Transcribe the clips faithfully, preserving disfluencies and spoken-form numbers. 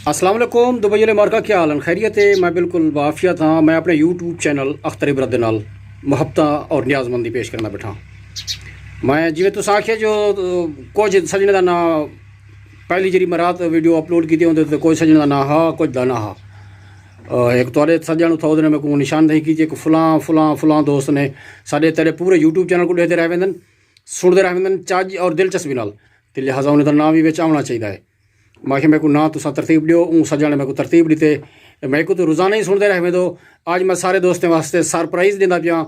السلام علیکم دبئی والے مارکا، کیا حال ہیں؟ خیریت ہے؟ میں بالکل بعافیت ہاں۔ میں اپنے یوٹیوب چینل اختر عبرت دے نال محبتاں اور نیاز مندی پیش کرنا بیٹھا۔ میں جویں تساں آکھیا جو، آ، کچھ سجنے دا ناں، پہلی جڑی میں رات ویڈیو اپلوڈ کیتی اوندے تے کچھ سجنے دا ناں ہا، کچھ دا نہ ہا۔ آ، ایک تہاڈے سجن اتھاؤ نے میکوں نشاندہی کیتی کہ فلاں فلاں فلاں دوست نے ساڈے تیڈے پورے یوٹیوب چینل کوں ڈیکھدے رہ ویندن، سنڑدے رہ ویندن چج اور دلچسپی نال، تے لہذا انہاں دا ناں وی وچ آونا چاہیدا ہے۔ میں آکھیا میکوں ناں تساں ترتیب ڈیو۔ اوں سجن نے میکوں ترتیب ڈتے۔ میکوں تاں روزانہ ہی سنڑدے رہ ویندو۔ اج میں سارے دوستیں واسطے سرپرائز ڈیندا پیاں۔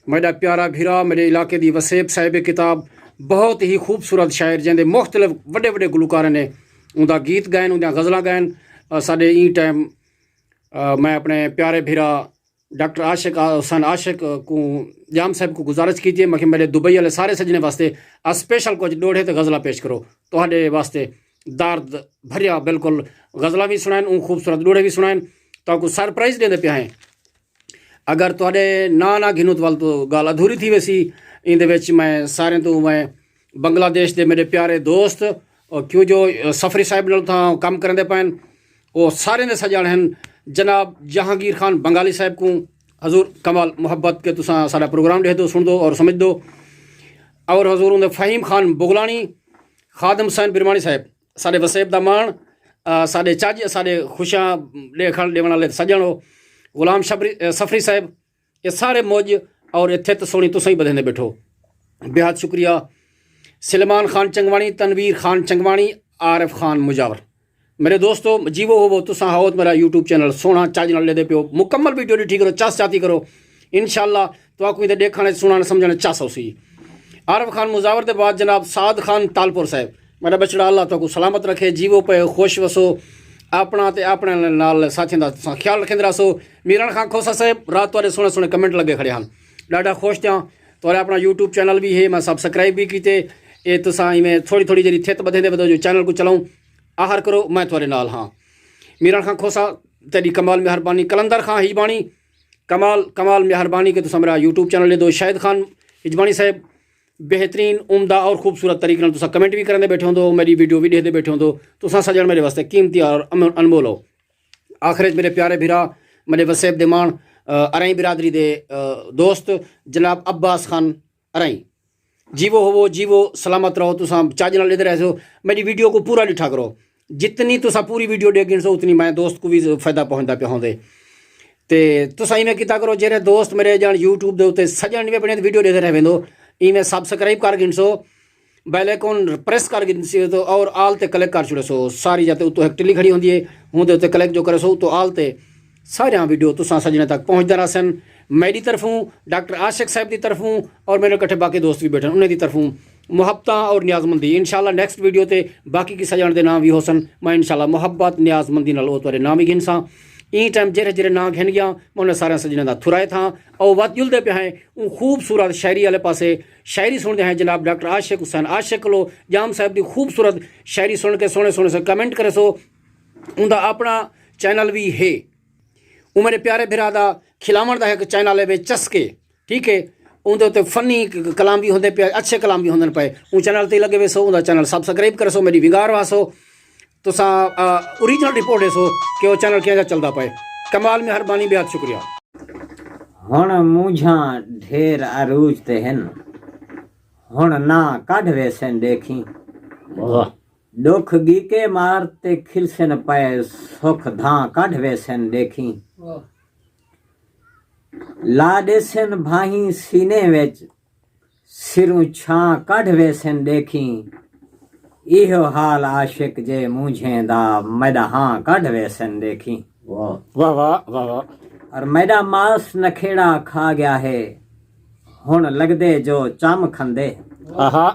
میڈا پیارا بھرا، میڈے علاقے دی وسیب صاحب کتاب، بہت ہی خوبصورت شاعر جیندے مختلف وڈے وڈے گلوکاراں نے اوندا گیت گائن، اوندیاں غزلاں گائن۔ آ، ساڈے ایں ٹائم، آ، میں اپنے پیارے بھرا ڈاکٹر عاشق، آ، حسین عاشق کوں، جام صاحب کوں گزارش کیتی ہے، میں کہ میڈے دبئی والے سارے سجنے واسطے آ سپیشل کچھ ڈوہڑے تے غزلاں پیش کرو۔ تہاڈے واسطے درد بھریا بالکل غزلاں وی سنائن، اوں خوبصورت ڈوہڑے وی سنائن، تہاکوں سرپرائز ڈیندے پیا ہیں۔ اگر تہاڈے ناں نہ گھنوں تاں ول تاں گالھ ادھوری تھی ویسی۔ ایندے وچ میں سارے توں میں بنگلہ دیش دے میڈے پیارے دوست، اور کیوں جو سفری صاحب نال تاں کم کریندے پئن، او سارے دے سجاݨ ہن۔ جناب جہانگیر خان بنگالی صاحب کوں، حضور کمال محبت کہ تساں ساڈا پروگرام ڈیکھدو، سنڑدو اور سمجھدو، اور حضور اوندے فہیم خان بغلانی، خادم حسین برمانی صاحب، ساڈے وسیب دا ماݨ، آ، ساڈے چج، ساڈے خوشیاں ڈیکھݨ ڈیوݨ والے سجݨ ہو، غلام شبری، آ، سفری صاحب، اے سارے موج اور اے تھت سوہݨی تساں ہی بدھیندے بیٹھو۔ بے حد شکریہ۔ سلیمان خان چنگواݨی، تنویر خان چنگواݨی، عارف خان مجاور۔ میرے دوستو، جیوو ہووو، تساں ہاؤ تے میرا یوٹیوب چینل سوہݨا چج نال ݙیہدے پیو۔ مکمل ویڈیو ݙٹھی کرو، چس چاتی کرو۔ انشاءاللہ تہاکوں ایندے ݙیکھݨ، سݨݨ، سمجھݨ چس ہوسی۔ عارف خان مجاور دے بعد جناب سعد خان تالپور صاحب، میݙا ٻچڑا، اللہ تہاکوں سلامت رکھے، جیوو پئے، خوش وسو، اپݨا تے اپݨے نال ساتھیاں دا تساں خیال رکھیندے رہسو۔ میران خان کھوسہ صاحب، رات تہاݙے سوہݨے سوہݨے کمنٹ لڳے کھڑے ہن، ݙاڈھا خوش تھیاں۔ تہاݙا اپݨا یوٹیوب چینل وی ہے، میں سبسکرائب وی کیتے۔ اے تساں ایویں تھوڑی تھوڑی جیڑھی تھت ٻدھیندے ودو جو چینل کوں چلاؤں، آہر کرو، میں تہاݙے نال ہاں۔ میران خان کھوسہ، تیݙی کمال مہربانی۔ قلندر خان ہجبانی، کمال، کمال مہربانی کہ تساں میرا یوٹیوب چینل ݙیہدو۔ شاہد خان ہجبانی صاحب، بہترین، عمدہ اور خوبصورت طریقے نال تساں کمنٹ وی کریندے بیٹھے ہوندو، میݙی ویڈیو وی ݙیہدے بیٹھے ہوندو۔ تساں سجݨ میݙے واسطے قیمتی اور امن-، انمول ہو۔ آخر وچ میݙے پیارے بھرا، میݙے وسیب دے ماݨ، آ، ارائیں برادری دے، آ، دوست جناب عباس خان ارائیں، جیوو ہووو، جیوو سلامت رہو، تساں چج نال ݙیہدے رہسو، میݙی ویڈیو کوں پورا ݙٹھا کرو۔ جتنی تساں پوری ویڈیو ݙیکھ گھنسو، اتنی میں دوست کوں وی فائدہ پہنچدا پیا ہوندے۔ تے تساں ایویں کیتا کرو، جیڑھے دوست میݙے ڄݨ یوٹیوب دے اتے سڄݨ ایویں بݨے ویڈیو ݙیہدے رہ ویندو، ایویں سبسکرائب کر گھنسو، بیل آئیکن پریس کر گھنسو تے اور آل تے کلک کر چھوڑسو۔ ساری جاہ تے اتوں ہک ٹلی کھڑی ہوندی ہے، اوندے اتے کلک جو کرسو اتوں آل تے ساریاں ویڈیو تساں سڄݨیں تک پہنچدیاں رہسن۔ میݙی طرفوں، ڈاکٹر عاشق صاحب دی طرفوں اور میݙے کٹھے باقی دوست وی بیٹھن، انہیں دی طرفوں محبتاں اور نیاز مندی۔ انشاءاللہ نیکسٹ ویڈیو تے باقی کسے ڄݨ دے ناں وی ہوسن۔ میں انشاءاللہ محبت، نیاز مندی نال او تہاݙے ناں وی گھنساں۔ ایں ٹائم جیڑھے جیڑھے ناں گھن ڳیاں، میں انہیں سارے سڄݨیں دا تھرائے تھاں۔ او وت ڄلدے پئے ہیں اوں خوبصورت شاعری والے پاسے۔ شاعری سݨدے ہیں جناب ڈاکٹر عاشق حسین عاشق کولو۔ جام صاحب دی خوبصورت شاعری سݨ کے سوہݨے سوہݨے سے کمنٹ کریسو۔ اوندا اپݨا چینل وی ہے۔ او میݙے پیارے بھرا دا کھلاوݨ دا ہک چینل ہے وے چسکے، ٹھیک ہے؟ اوندے اتے فنی ک-، کلام وی ہوندے پئے، اچھے کلام وی ہوندن پئے۔ اوں چینل تے لڳے ویسو، اوندا چینل سبسکرائب کرسو، میݙی ونگار واسو۔ تساں، آ، اوریجنل رپورٹ ݙیسو کہ او چینل کیہاں جا چلدا پئے۔ کمال مہربانی، بے حد شکریہ۔ ہݨ مونجھاں ڈھیر عروج تے ہن، ہݨ ناں کڈھ ویسن ݙیکھیں۔ واہ۔ ݙکھ ڳیکے مار تے کھلسن پئے، سکھ دھاں کڈھ ویسن ݙیکھیں۔ واہ۔ لا ݙیسن بھاہیں سینے وچ، سروں چھاں کڈھ ویسن ݙیکھیں۔ ایہو حال عاشق جے مونجھیں دا، میݙا ہاں کڈھ ویسن ݙیکھیں۔ واہ۔ واہ، واہ، واہ، واہ۔ اور میݙا ماس نکھیڑا کھا ڳیا ہے، ہݨ لڳدے جو چم کھندے۔ آہا۔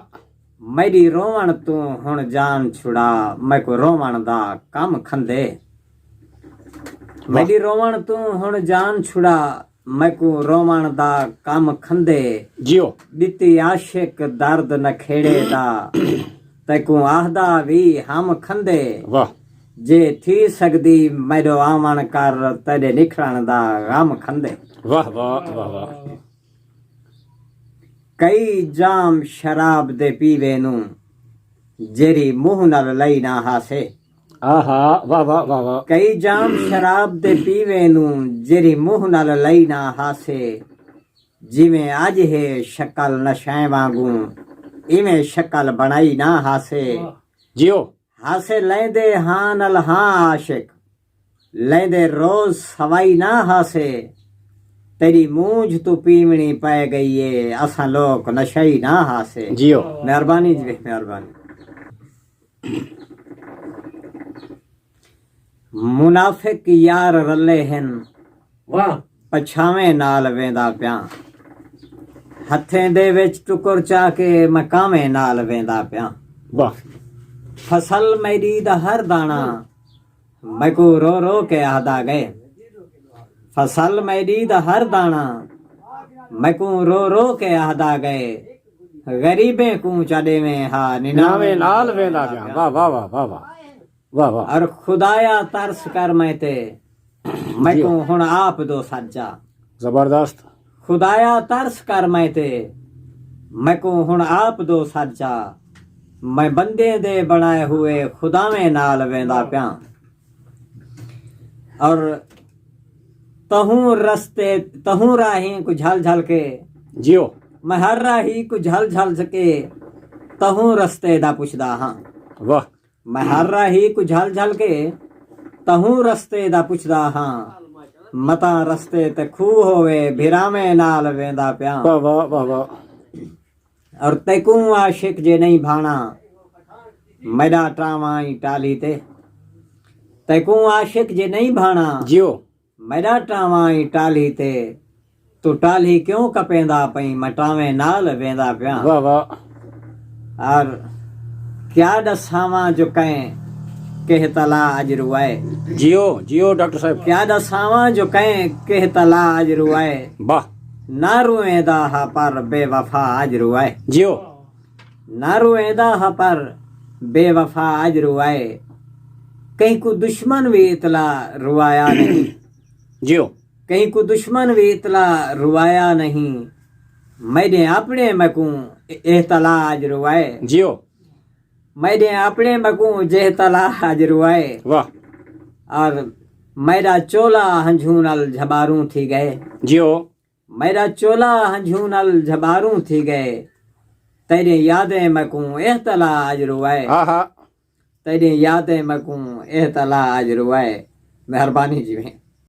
میݙی رووݨ توں ہݨ جان چھڑا، میکوں رووݨ دا کم کھندے۔ واہ۔ میݙی رووݨ توں ہݨ جان چھڑا، میکوں رووݨ دا کم کھندے۔ جیو۔ ݙتی عاشق درد نکھیڑے دا، تیکوں آہدا وی ہم کھندے۔ واہ۔ جے تھی سڳدی میݙو آوݨ کر، تیݙے نکھڑݨ دا غم کھندے۔ واہ، واہ، واہ، واہ۔ کئی جام شراب دے پیوے نوں، جیڑھی منہ نال لئی نہ ہاسے۔ آہا، واہ واہ واہ واہ۔ کئی جام شراب دے پیوے نوں، جیڑھی منہ نال لئی نہ ہاسے۔ جیویں اج ہے شکل نشائیں وانگوں، ایویں شکل بنائی نہ ہاسے۔ جیو۔ ہاسے لیندے ہاں نل ہاں عاشق، لیندے روز سوائی نہ ہاسے۔ تیری مونجھ تو پیونی پے گئی ہے، اساں لوک نشئی نہ ہاسے۔ جیو۔ مہربانی جی، مہربانی۔ منافق یار رلے ہن، واہ۔ پچھاویں نال ویندا پیاں۔ ہتھیں دے وچ ٹکر چا کے میں کانویں نال ویندا پیاں۔ واہ۔ فصل میݙی دا ہر داݨا میکوں رو رو کے آہدا ڳئے۔ فصل میݙی دا ہر داݨا میکوں رو رو کے آہدا ڳئے۔ غریبیں کوں چا ݙیویں ہا نناویں نال ویندا پیاں۔ واہ واہ واہ واہ واہ۔ واہ واہ۔ اور خدایا ترس کر میں تے، میکوں ہݨ آپ دو سچا۔ زبردست۔ خدایا ترس کر میں تے، میکوں ہݨ آپ دو سچا۔ میں بندیں دے بݨائے ہوئے خداویں نال ویندا پیاں۔ اور تہوں رستے، تہوں راہیں کوں جھل جھل کے، جیو۔ میں ہر راہی کوں جھل جھل کے تہوں رستے دا پچھدا ہاں۔ واہ۔ میں ہر راہی کوں جھل جھل کے تہوں رستے دا پچھدا ہاں۔ متاں رستے تے کھوہ ہووے، بھراویں نال ویندا پیاں۔ واہ واہ واہ واہ۔ اور تیکوں عاشق جے نہیں بھانا، میݙا ٹاواں ای ٹالھی تے۔ تیکوں عاشق جے نہیں بھانا، جیو۔ میݙا ٹاواں ای ٹالھی تے، توں ٹالھی کیوں کپیندا پئیں؟ میں ٹاویں نال ویندا پیاں۔ واہ واہ۔ اور کیا ݙساواں جو کئیں کیہ تلا اڄ روائے۔ جیو، جیو ڈاکٹر صاحب۔ کیا ݙساواں جو کئیں کیہ تلا اڄ روائے۔ واہ۔ نہ رویندا ہا پر بے وفا اڄ روائے۔ جیو۔ نہ رویندا ہا پر بے وفا اڄ روائے۔ کہیں کوں دشمن وی اتلا روایا نہیں۔ جیو۔ کہیں کوں دشمن وی اتلا روایا نہیں۔ میݙے اپݨے میکوں احتلا اڄ روائے۔ جیو۔ میݙے اپݨے میکوں جہتلا اڄ روائے۔ واہ۔ اور میݙا چولا ہنجھوں نال جھٻاروں تھی ڳئے۔ جیو۔ میݙا چولا ہنجھوں نال جھٻاروں تھی ڳئے۔ تیݙیں یادیں میکوں احتلا اڄ روائے۔ آہا۔ تیݙیں یادیں میکوں احتلا اڄ روائے۔ مہربانی جی۔